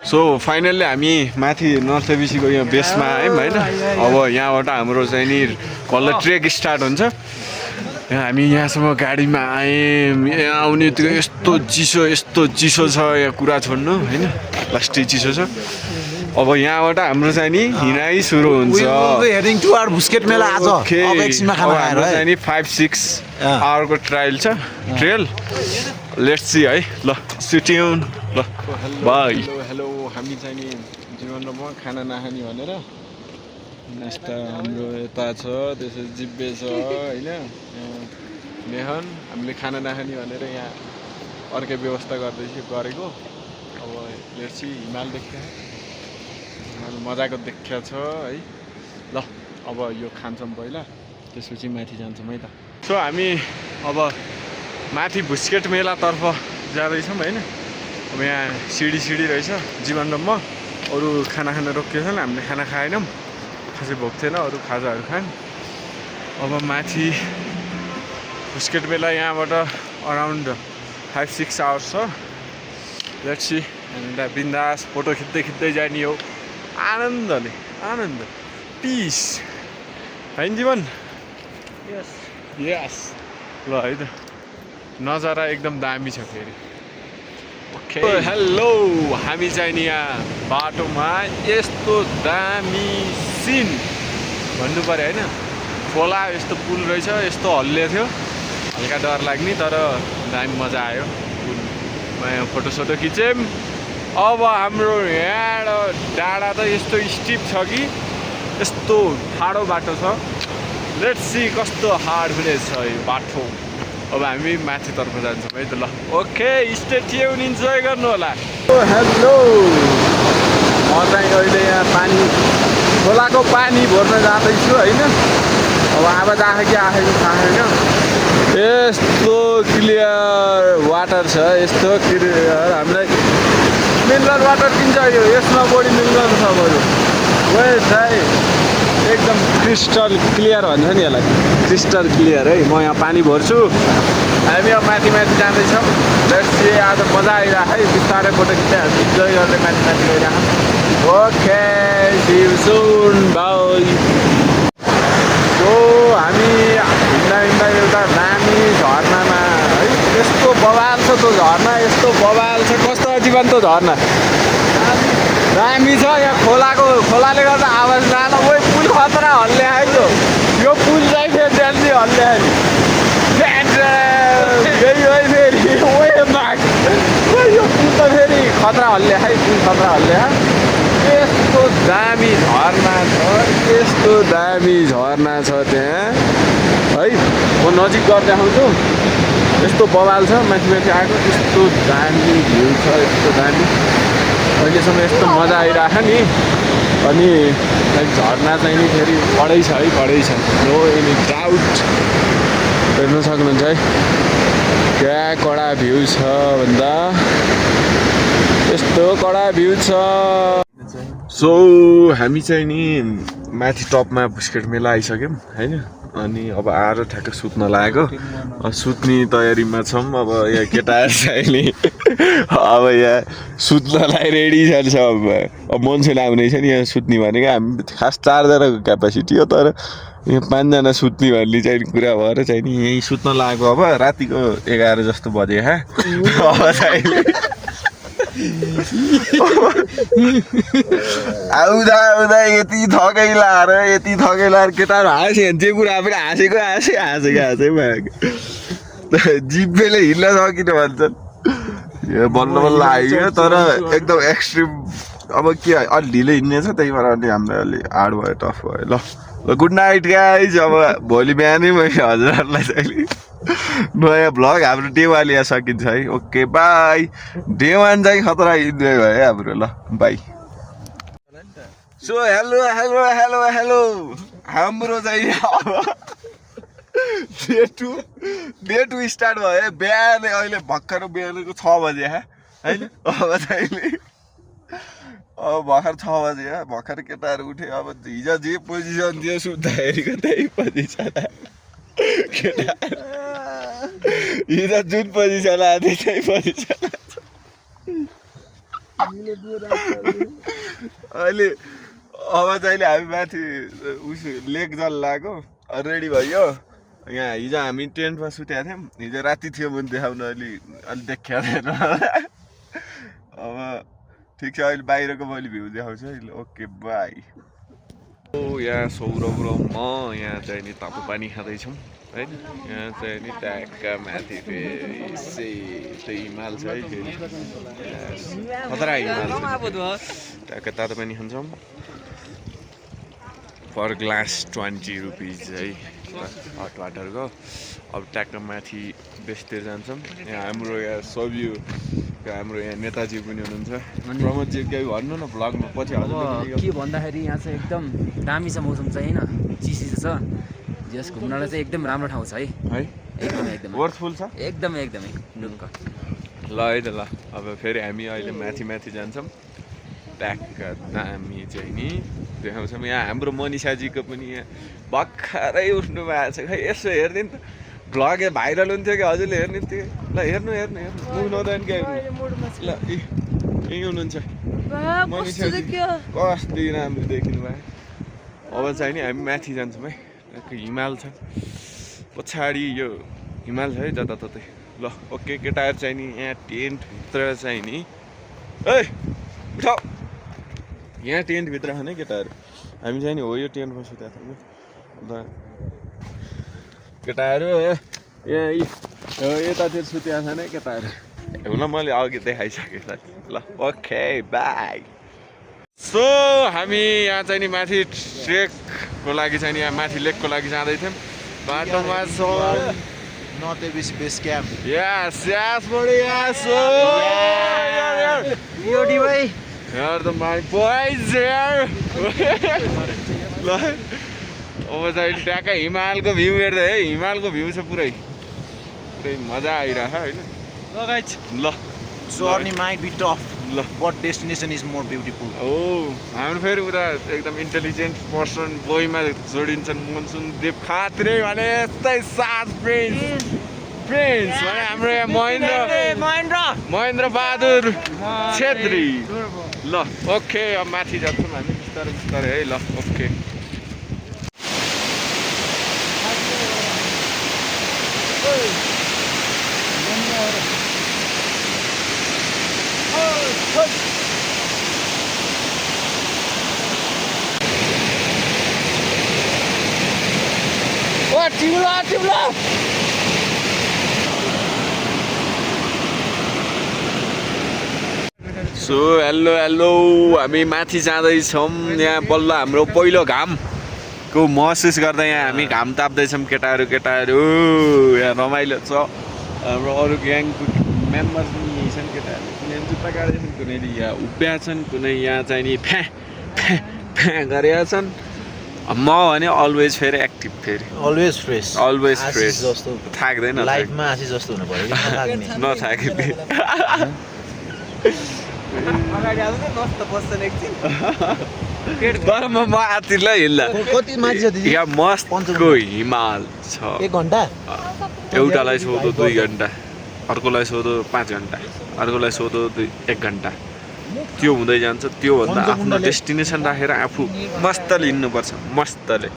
So finally हामी माथि north एबिसीको यहाँ बेसमा आयौँ होइन। अब यहाँबाट हाम्रो चाहिँ नि कल्ल ट्रेक स्टार्ट हुन्छ। हामी यहाँसम्म गाडीमा आयौँ। यहाँ आउने त्यो यस्तो चिसो छ, यहाँ कुरा छोड्नु होइन, लास्टै चिसो छ। अब यहाँबाट हाम्रो चाहिँ नि हिँडाइ सुरु हुन्छ। हेडिङ टु आवर भुस्केट मेला आज। अब एकछिनमा खाना खाएर हाम्रो चाहिँ नि 5-6 आवरको ट्रायल छ, ट्रेल। लेट्स सी है। ल सिट्युन। ल बाई। हेलो हामी चाहिँ नि जीवनमा खाना नखाने भनेर नास्ता हाम्रो यता छ, त्यसपछि जिब्बे छ होइन। नेहन हामीले खाना नखाने भनेर यहाँ अर्कै व्यवस्था गरेको। अब लेट्सी हिमाल देखिया, हिमाल मजाको देखिया छ है। ल अब यो खान्छौँ पहिला, त्यसपछि माथि जान्छौँ है त। सो हामी अब माथि भुस्केट मेलातर्फ जाँदैछौँ होइन। अब यहाँ सिडी रहेछ जीवनमा। अरू खाना खान रोकिएको छैन, हामीले खाना खाएनौँ, खासै भोक थिएन अरू खाजाहरू खायौँ। अब माथि भुस्केट मेला यहाँबाट अराउन्ड 5-6 आवर्स छ। Let's see. हामीलाई बिन्दास फोटो खिच्दै जाने हो आनन्दले, आनन्द पिस होइन जीवन। यस ल है त, नजारा एकदम दामी छ फेरि। ओके हेलो, हामी चाहिँ नि यहाँ बाटोमा यस्तो दामी सिन भन्नु पऱ्यो होइन। खोला यस्तो पुल रहेछ, यस्तो हल्ले थियो, हल्का डर लाग्ने, तर दामी मजा आयो पुलमा। यहाँ फोटोसोटो खिच्यौँ। अब हाम्रो यहाँ डाँडा त यस्तो स्टिप छ कि यस्तो ठाडो बाटो छ। लेट्स सी कस्तो हार्ड हुनेछ यो बाटो। अब हामी माथितर्फ जान्छौँ है त। ल ओके स्टे ट्युन, इन्जोय गर्नु होला। हेलो, म चाहिँ अहिले यहाँ खोलाको पानी भर्न जाँदैछु होइन। अब आवाज आएको कि आएको थाहा छैन। यस्तो क्लियर वाटर छ, यस्तो क्लियर। हामीलाई मिनरल वाटर किन्छ यो, यसमा बढी मिनरल छ बरु। वेस्ट है एकदम क्रिस्टल क्लियर भन्छ नि यसलाई, क्रिस्टल क्लियर है। म यहाँ पानी भर्छु। हामी अब माथि जाँदैछौँ। लेट्स सी, आज मजा आइरहेको है। बिस्तारै फोटो खिच्दै हामी इन्जोय गर्दै माथि गइरहेको। Okay see you soon, bye. So हामी हिँड्दा एउटा दामी झर्नामा है। यस्तो बवाल छ त्यो झर्ना, यस्तो बवाल छ। कस्तो जीवन त्यो झर्ना दामी छ। यहाँ खोलाले गर्दा आवाज जान। ओइ पुल खतरा हल्ले आयो। यो पुल चाहिँ फेरि जान्ने हल्ले आयो फेरि। ओए माग, यो पुल त फेरि खतरा हल्ले आयो, पुल खतरा हल्ले आयो। यस्तो दामी झर्ना छ, यस्तो दामी झर्ना छ त्यहाँ है। म नजिक गर्दै आउँछु। यस्तो बवाल छ, माथि आएको। यस्तो दामी भ्यू छ, यस्तो दामी। अहिलेसम्म यस्तो मजा आइरहेको नि। अनि झर्ना चाहिँ नि फेरि बढै छ है, बढै छ। No any doubt. हेर्नु सक्नुहुन्छ है क्या कडा भ्यू छ भन्दा, यस्तो कडा भ्यू छ। सो हामी चाहिँ नि माथि टपमा भुस्केट मेला आइसक्यौँ होइन। अनि अब आएर ठ्याक्क सुत्न लागेको, सुत्ने तयारीमा छौँ। अब यहाँ केटाहरू चाहिँ नि अब यहाँ सुत्नलाई रेडी छ। अब मान्छेले आउने छ नि यहाँ सुत्ने भनेको। हामी खास 4 जनाको क्यापासिटी हो, तर यहाँ 5 जना सुत्ने भन्ने चाहिँ कुरा भएर चाहिँ नि यहीँ सुत्न लागेको। अब रातिको 11 जस्तो बजे अब चाहिँ आउँदा यति थकै लाएर केटाहरू हाँस्यो। जे कुरा पनि हाँसेको जिब्बेले हिँड्न सकिन भन्छन्। यो बल्ल आइयो, तर एकदम एक्सट्रिम। अब के अलि ढिलो हिँड्नेछ, त्यही भएर अलि हामीलाई अलि हार्ड भयो, टफ भयो। ल गुड नाइट गाइज। अब भोलि बिहानै मैले हजुरहरूलाई चाहिँ नयाँ भ्लग हाम्रो डे 1 यहाँ सकिन्छ है। Okay by. डे 1 चाहिँ खतरा इन्जोय भयो है हाम्रो। ल बाई। सो हेलो हाम्रो चाहिँ अब डे 2 स्टार्ट भयो है। बिहानै अहिले भर्खर बिहानको 6 बजे होइन। अब चाहिँ अब भर्खर 6 बजे भर्खर केटाहरू उठे। अब हिजो जे पोजिसन थियो सुत्दाखेरिको त्यही पोजिसन केटा हिजो जुन पोजिसन आएको थियो त्यही पोजिसन अहिले अब चाहिँ हामी माथि उस लेक जल लाग्यो रेडी भयो यहाँ हिजो हामी टेन्टमा सुतेको थियौँ हिजो राति थियो भने देखाउन अलि देखिया थिएन अब ठिक छ अहिले बाहिरको मैले भ्यू देखाउँछु है ओके बाई यहाँ सौरभ र म यहाँ चाहिँ नि तातो पानी खाँदैछौँ है यहाँ चाहिँ नि ट्याक्का माथि फेरि हिमाल छ है फेरि खतरा हिमाल ट्याक्का तातो पानी खान्छौँ पर ग्लास 20 रुपिज है हट वाटरको अब ट्याक्का माथि बेसतिर जान्छौँ यहाँ हाम्रो यहाँ सब्यू हाम्रो यहाँ नेताजी पनि हुनुहुन्छ प्रमोदजी केही भन्नु न भ्लगमा पछि के भन्दाखेरि यहाँ चाहिँ एकदम दामी छ मौसम चाहिँ होइन चिसो छ जस घुम्नलाई चाहिँ एकदम राम्रो ठाउँ छ है एकदम एकदम वर्थफुल छ एकदमै एकदमै ढुक्क ल है त ल अब फेरि हामी अहिले माथि माथि जान्छौँ ट्याक्का दामी चाहिँ नि देखाउँछौँ यहाँ हाम्रो मनिषाजीको पनि यहाँ भर्खरै उठ्नु भएको छ खै यसो हेरिदिनु त भ्लग भाइरल हुन्थ्यो कि हजुरले हेर्ने थियो ल हेर्नु हेर्नु हेर्नु मुख नदेन क्या ल यहीँ हुनुहुन्छ मनिषाजी कस्तो राम्रो देखिनु भयो अब चाहिँ नि हामी माथि जान्छौँ है हिमाल छ पछाडि यो हिमाल छ है जताततै ल ओके केटाहरू चाहिँ नि यहाँ टेन्टभित्र चाहिँ नि ए उठाऊ यहाँ टेन्टभित्र खाने केटाहरू हामी चाहिँ नि हो यो टेन्टमा सुतेको थियौँ अन्त केटाहरू यहाँ यतातिर सुतेको छ नि केटाहरू हुन मैले अघि देखाइसकेँ ल ओके बाई सो हामी यहाँ चाहिँ नि माथि ट्रेकको लागि चाहिँ नि यहाँ माथि लेकको लागि जाँदै थियौँ बाटोमा छौँ नर्थ एबिस बेस क्याम्प यस यस बडी यस योडी भाइ Here the my boys here. ल अब चाहिँ ट्याक्कै हिमालको भ्यू हेर्दै है हिमालको भ्यू छ पुरै मजा आइरहेछ होइन ल journey might be tough ल but destination is more beautiful हाम्रो फेरि उता एकदम इन्टेलिजेन्ट पर्सन बोइमा जोडिन्छन् मनसुन देव खात्रे भने यस्तै साथ फ्रेन्ड्स भने हाम्रो यहाँ महेन्द्र बहादुर छेत्री ल ओके अब माथि जान्छौँ हामी बिस्तारै बिस्तारै है ल ओके टिउला सो हेलो हामी माथि जाँदैछौँ यहाँ बल्ल हाम्रो पहिलो घामको महसुस गर्दा यहाँ हामी घाम ताप्दैछौँ केटाहरू यहाँ रमाइलो छ हाम्रो अरू ग्याङको मेम्बर्स पनि यही छन् केटाहरू कुनै जुत्ता काटेछन् कुनैले यहाँ उभ्या छन् कुनै यहाँ चाहिँ नि फ्या गरेका छन् म भने अलवेज फेरि एक्टिभ फेरि अलवेज फ्रेस जस्तो थाक्दैन लाइफमा आसी जस्तो हुनु पर्यो नथाके तर म आतिरलाई हिल्ला कति मान्छे छ यहाँ मस्तको हिमाल छ 1 घण्टा एउटालाई सोधो 2 घण्टा अर्कोलाई सोधो 5 घण्टा अर्कोलाई सोधो 1 घण्टा त्यो हुँदै जान्छ त्यो भन्दा आफ्नो डेस्टिनेसन राखेर आफू मस्तले हिँड्नुपर्छ मस्तले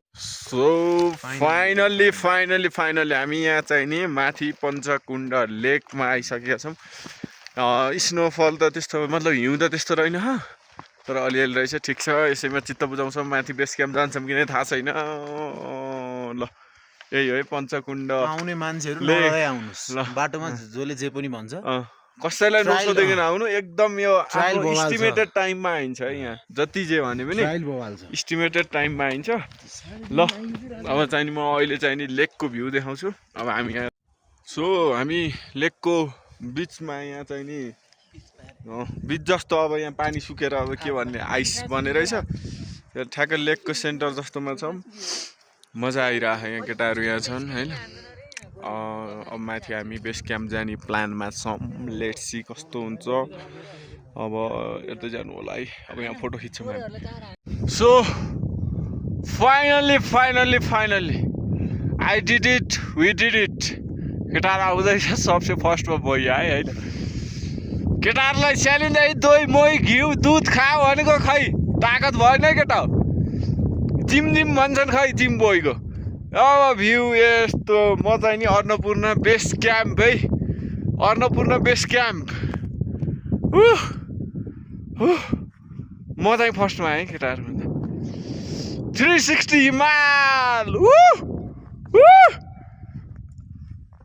सो फाइनल्ली हामी यहाँ चाहिँ नि माथि पञ्चकुण्ड लेकमा आइसकेका छौँ स्नोफल त त्यस्तो मतलब हिउँ त त्यस्तो रहेन तर अलिअलि रहेछ ठिक छ यसैमा चित्त बुझाउँछौँ माथि बेस क्याम्प जान्छौँ कि नै थाहा छैन ल यही हो है पञ्चकुण्ड आउने मान्छेहरू नराई आउनुस् बाटोमा जसले जे पनि भन्छ कसैलाई नसोधिकन आउनु एकदम यो इस्टिमेटेड टाइममा आइन्छ है यहाँ जति जे भने पनि इस्टिमेटेड टाइममा आइन्छ ल अब चाहिँ नि म अहिले चाहिँ नि लेकको भ्यू देखाउँछु अब हामी यहाँ सो हामी लेकको बिचमा यहाँ चाहिँ नि बिच जस्तो अब यहाँ पानी सुकेर अब के भन्ने आइस बनेर रहेछ ठ्याक्कै लेकको सेन्टर जस्तोमा छौँ मजा आइरहेको यहाँ केटाहरू यहाँ छन् होइन अब माथि हामी बेस क्याम्प जाने प्लानमा छौँ लेट्स सी कस्तो हुन्छ अब यतै जानु होला है अब यहाँ फोटो खिच्छौँ हामी so finally I did it we did it केटाहरू आउँदैछ सबसे फर्स्टमा भइयो है होइन केटाहरूलाई स्यालिँदै दही मही घिउ दुध खा भनेको खै ताकत भएन केटा जिम जिम भन्छन् खै जिम बोयको अब भ्यू यस्तो म चाहिँ नि अन्नपूर्ण बेस क्याम्प है अन्नपूर्ण बेस क्याम्प म चाहिँ फर्स्टमा आएँ केटाहरूभन्दा 360 हिमाल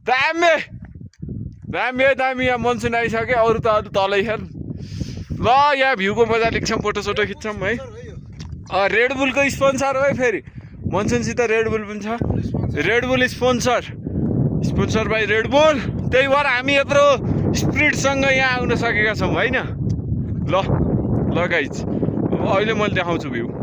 दामी दामी दामी यहाँ मनसुन आइसक्यो अरू त अरू तलै खेल ल यहाँ भ्यूको मजा लिन्छौँ फोटोसोटो खिच्छौँ है रेडबुलको स्पोन्सर हो है फेरि मनसुनसित रेडबुल पनि छ रेडबुल स्पोन्सर बाई रेडबुल त्यही भएर हामी यत्रो स्पिडसँग यहाँ आउन सकेका छौँ होइन ल गाइज अहिले मैले देखाउँछु भ्यू